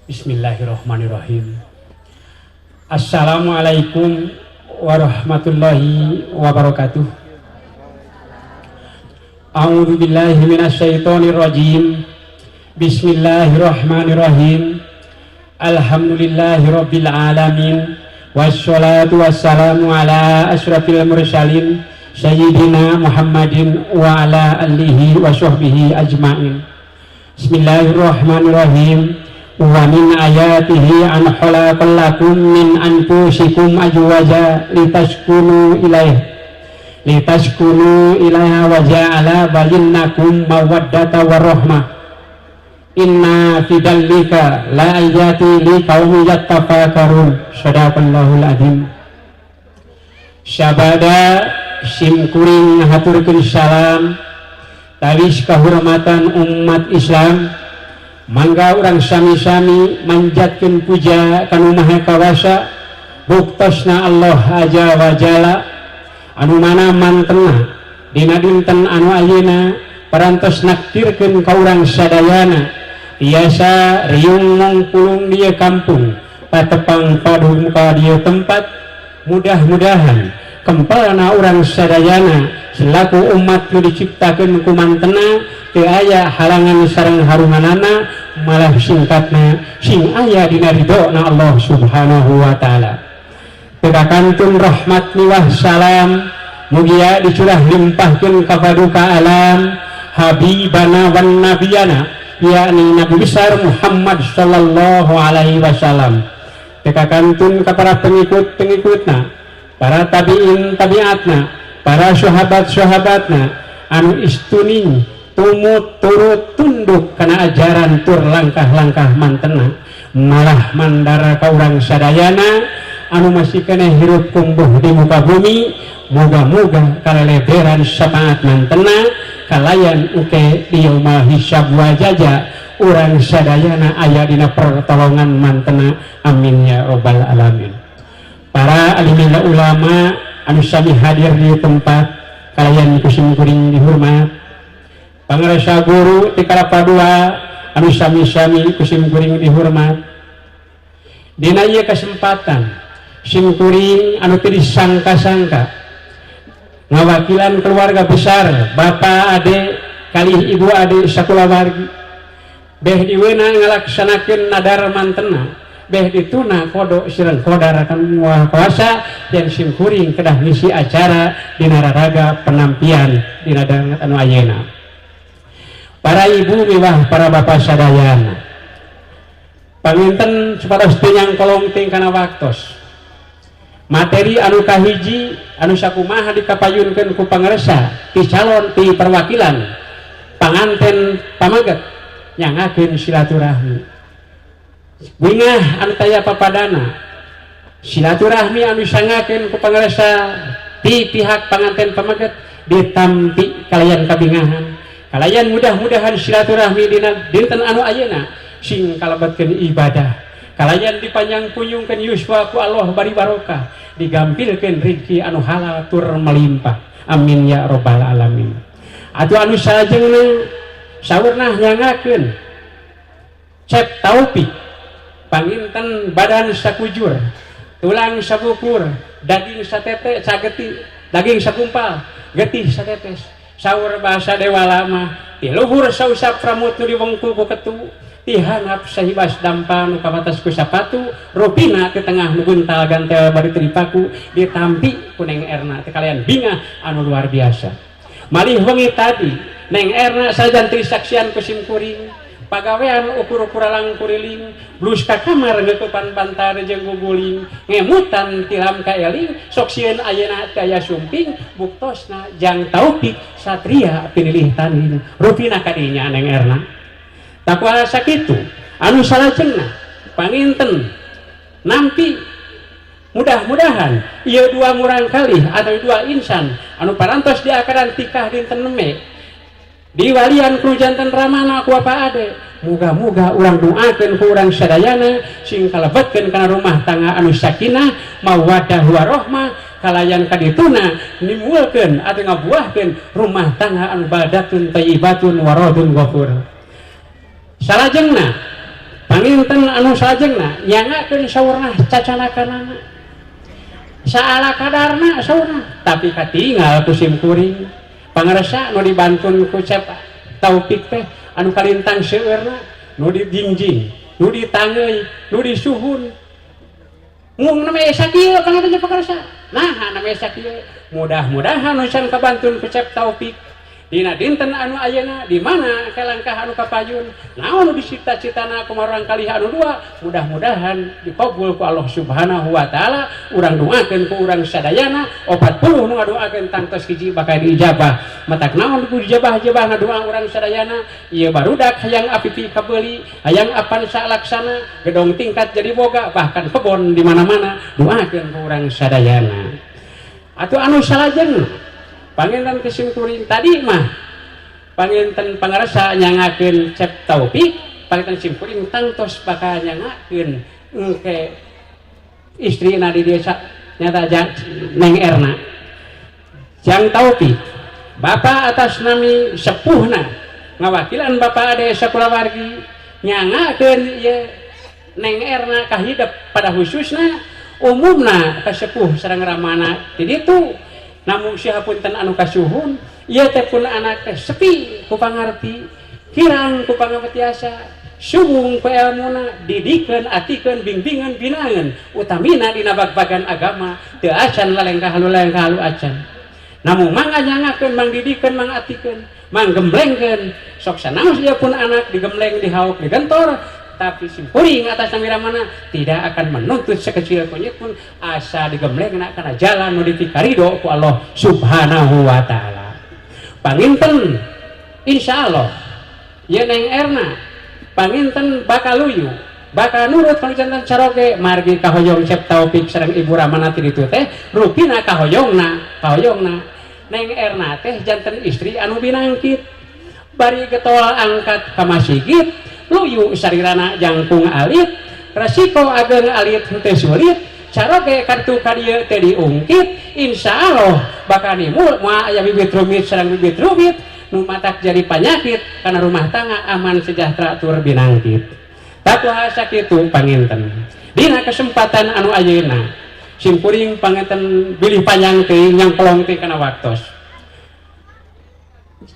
Bismillahirrahmanirrahim. Assalamualaikum warahmatullahi wabarakatuh. A'udzu billahi minasyaitonir rajim. Bismillahirrahmanirrahim. Alhamdulillahirabbil alamin. Wassalatu wassalamu ala asyrafil mursalin sayyidina Muhammadin wa ala alihi wa sahbihi ajmain. Bismillahirrahmanirrahim. Wa min ayatihi an khalaqalakum min anfusikum azwaja litaskunu ilaih litaskunu ilaiha wa ja'ala bainakum mawaddata warahmah. Inna fi dzalika la ayati liqaumin yatafakkarun. Shadaqallahul azim. Sabada sim kuring haturkeun salam talis kehormatan umat Islam. Mangga urang sami-sami manjatkeun puja kanu Maha Kawasa, buktosna Allah Aja wa Jalla, anu mana mantena dina dinten anu ayeuna parantos naktirkeun ka urang sadayana tiasa riung mungpulung dieu kampung, patepang paduka dieu tempat. Mudah-mudahan kempelna urang sadayana selaku umat nu diciptakeun ku mantena teu aya halangan sareng harunganana, malah singkatna sing aya dina ridho-Na Allah Subhanahu wa Taala. Teu kantun rahmat miwah salam mugia dicurah limpahkeun ka paduka alam, habibana wan nabiyana, yakni Nabi besar Muhammad sallallahu alaihi wasallam. Teu kantun ka para pengikut-pengikutna, para tabiin tabiatna, para sahabat-sahabatna anu istuning tumut turut tunduk kana ajaran tur langkah-langkah mantena, malah mandara ka urang sadayana anu masih kena hirup kumbuh di muka bumi. Moga-moga kaleleberan syafaat mantena kalayan uke di yaumul hisab wa jaza urang sadayana aya dina pertolongan mantena. Amin ya robbal alamin. Para alimina ulama anu sami hadir di tempat kalayan ku sim kuring dihormat, pangrasa guru ti Kalapa Dua anu sami-sami ku sim kuring dihormat, dina ieu kesempatan sim kuring anu teu disangka-sangka ngawakilan keluarga besar Bapak Ade kalih Ibu Ade sakulawargi, beh diweuna ngalaksanakeun nadar mantena, beh dituna kodo sareng kodar akan Maha Kuasa, dan sim kuring kedah ngisi acara dina raraga penampian dina danget anu ayeuna. Para ibu miwah para bapak sadayana, panginten supados teu nyangkolong ting kana waktos, materi anu kahiji anu sakumaha dikapayunkeun ku pangersa ti calon ti perwakilan panganten pameget, nyangakeun silaturahmi. Bingah anu taya papadana, silaturahmi anu disangakeun ku pangersa ti pihak panganten pameget ditampi kalayan kabingahan, kalayan mudah-mudahan silaturahmi dina dinten anu ayeuna sing kalebetkeun ibadah, kalayan dipanjang punyungkeun yuswa ku Allah bari barokah, digampilkeun rezeki anu halal tur melimpah. Amin ya robbal alamin. Atuh anu salajengna saurna nyangakeun Cep Taufik, panginten badan sakujur, tulang sabukur, daging satete sageti, daging sakumpal, getih satetes. Saur bahasa Dewala mah ti luhur sausap rambut nu diwengku ku ketu, ti handap sahibas dampa nu kawatas ku sapatu, rupina ti tengah nu guntal gantel bari teu dipaku, ditampi ku Neng Erna teh kalayan bingah anu luar biasa. Malih wengi tadi Neng Erna sajan trisaksian ku sim kuring pagawean ukur-ukur alang kuriling, blus ka kamar ngeukupan bantar jeung guguling, ngemutan tilam ka eling, sok sieun ayeuna teh aya sumping. Buktosna jang Taufik Satria pinilih tanding, rupina kadinya Neng Erna takuah sakitu. Anu salajengna panginten nampi mudah-mudahan ieu dua murang kali atau dua insan anu parantos diakaran tikah dinten neme diwalian ku janten ramana ku Bapak Ade, muga-muga urang doakeun ku urang sadayana sing kalebetkeun kana rumah tangga anu sakinah mawaddah warahmah, kalayan kadituna nimbulkeun atau ngabuahkeun rumah tangga anu baldatun thayyibatun waradun ghafur. Salajengna panginten Panginten anu salajengna nyangakeun saurna cacanakanana saala kadarna saurna, tapi katingal ku sim kuring pangersa nu dibantun ku Cep Taufik teh anu kalintang seueurna nu dijingjing, nu ditangeui, nu disuhun mung nama sakieu. Panginten pangersa, nah, nama sakieu mudah-mudahan nu can kabantun ku Cep Taufik dina dinten anu ayeuna di mana kalangkah anu kapayun naon nu dicita-citana kumarang kalih anu dua, mudah-mudahan dikabul ku Allah Subhanahu wa Taala. Urang doakeun ku urang sadayana, 40 nu ngadoakeun tangtos hiji bakal diijabah. Matak naon ku dijabah-jabah ngadoa urang sadayana? Ieu barudak hayang apipi kabeuli, hayang apansa laksana, gedong tingkat jadi boga, bahkan kebon di mana-mana. Doakeun ku urang sadayana. Atuh anu salajengna, panginten ku sim kuring tadi mah panginten pangarsa nyangakeun Cep Taufik, panginten sim kuring tangtos bakal nyangakeun engke istrina di desa nyata Neng Erna. Jang Taufik, Bapak atas nami sepuhna ngawakilan Bapak Ade sakulawargi nyangakeun ieu Neng Erna kahidep pada khususna umumna kasepuh sareng ramana di ditu. Namun sihapunten anu kasuhun, ieu teh pun anak teh sepi ku pangarti, kirang ku pangapetiasa, sumbung ku elmuna. Didikeun, atikeun, bimbingan, binangan, utamina dina bag-bagan agama. Teu acan lalengkah halu, lalengkah halu acan, namun mangga nyangakeun, mangdidikeun, mangatikeun, manggemblengkeun. Sok sanaos ieu pun anak digembleng, dihauk, digentor, tapi simkuring atas nami ramana tidak akan menuntut sekecil kunyit pun, asa digembleng kana jalan nu dipikarido ku Allah Subhanahu wa Taala. Panginten insyaallah ya Neng Erna panginten bakal luyu, bakal nurut kalau janten caroge, margi kahoyong Cep Taufik sareng Ibu Ramana ti ditu teh rupina kahoyongna, kahoyongna Neng Erna teh janten istri anu binangkit, bari getol angkat ka masigit, luyu sarirana jangkung alit, resiko ageng alit henteu sulit, caroge kartu ka dieu teh diungkit. Insyaallah bakal nimul, moal aya bibit rumit sareng bibit rumit nu matak jadi panyakit karena rumah tangga aman, sejahtera, tur binangkit. Tatu sakitu panginten dina kesempatan anu ayeuna simkuring panginten bilih panjang teuing, nyangkolong teh kana waktos.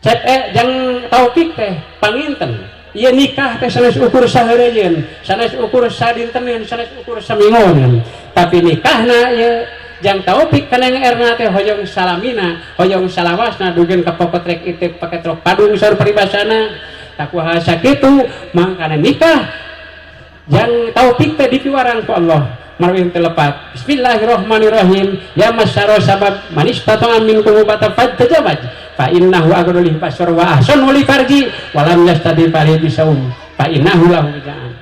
Cep jang Taufik teh panginten ieu nikah teh sanes ukur saheureun, sanes ukur sadinteneun, sanes ukur saminggueun, tapi nikahna ieu jang Taufik kana Erna teh hoyong salamina, hoyong salawasna, dugeun ka pokotrek itu pakai trok padung saur paribasana. Takuha sakitu mangkana nikah jang Taufik teh dipiwarang ku Allah marwin telepat. Bismillahirrahmanirrahim. Ya masyara sabab man istata'a minkum ba'ata falyatazawwaj fa innahu aghaddu lil basar wa ahsanu li farji wa lam yastati fa bisawm fa innahu lahu wijaan.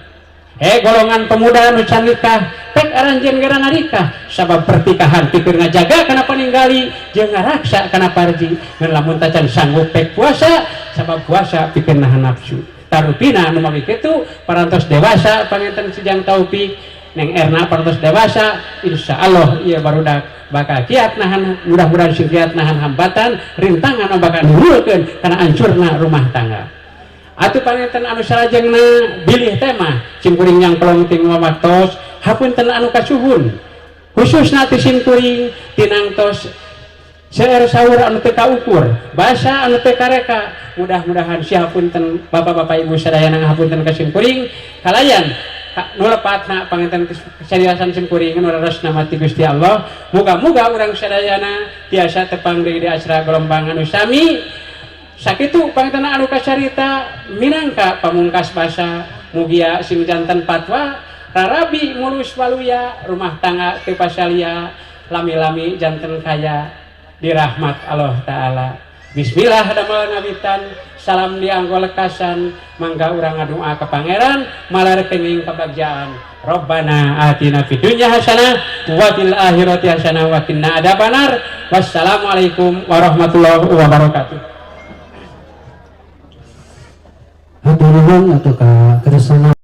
He golongan pemuda nu can nikah, pek aranjeun geura narikah, sabab pertikahan pikeun ngajaga kana paninggali jeung ngaraksa kana parji. Ngan lamun tacan sanggup, pek puasa, sabab puasa pikeun nahan nafsu. Tarupina nu mawi kitu parantos dewasa panginten si Jang Taufik, Neng Erna parantos dewasa. Insyaallah ieu barudak bakal kiat nahan, mudah-mudahan sing kiat nahan hambatan rintangan anu bakal nimbulkeun kana ancurna rumah tangga. Atuh panginten anu salajengna, bilih tema simkuring nyangklong ting waktos, hapunten anu kasuhun, khususna ti simkuring tinangtos seueur saur anu teu kaukur, basa anu teu kareka. Mudah-mudahan sihapunten bapak-bapak ibu sadayana ngahapunten ka simkuring kalayan nu lepatna panginten keseriusan simkuring nu leresna mati Gusti Allah. Muga-muga urang sadayana tiasa tepang deui di acara gelombang anu sami. Sakitu panginten anu kacarita minangka pamungkas basa. Mugia sing janten patwa, rarabi mulus waluya, rumah tangga teu pasalia, lami-lami janten kaya dirahmat Allah Ta'ala. Bismillah damel ngawitan, salam dianggo lekasan, mangga urang ngadoa ka Pangeran malar kenging kebagjaan. Rabbana atina fid dunya hasanah wa fil akhirati hasanah wa qina adzabannar. Wassalamualaikum warahmatullahi wabarakatuh. Hatur nuhun atau ka kersana.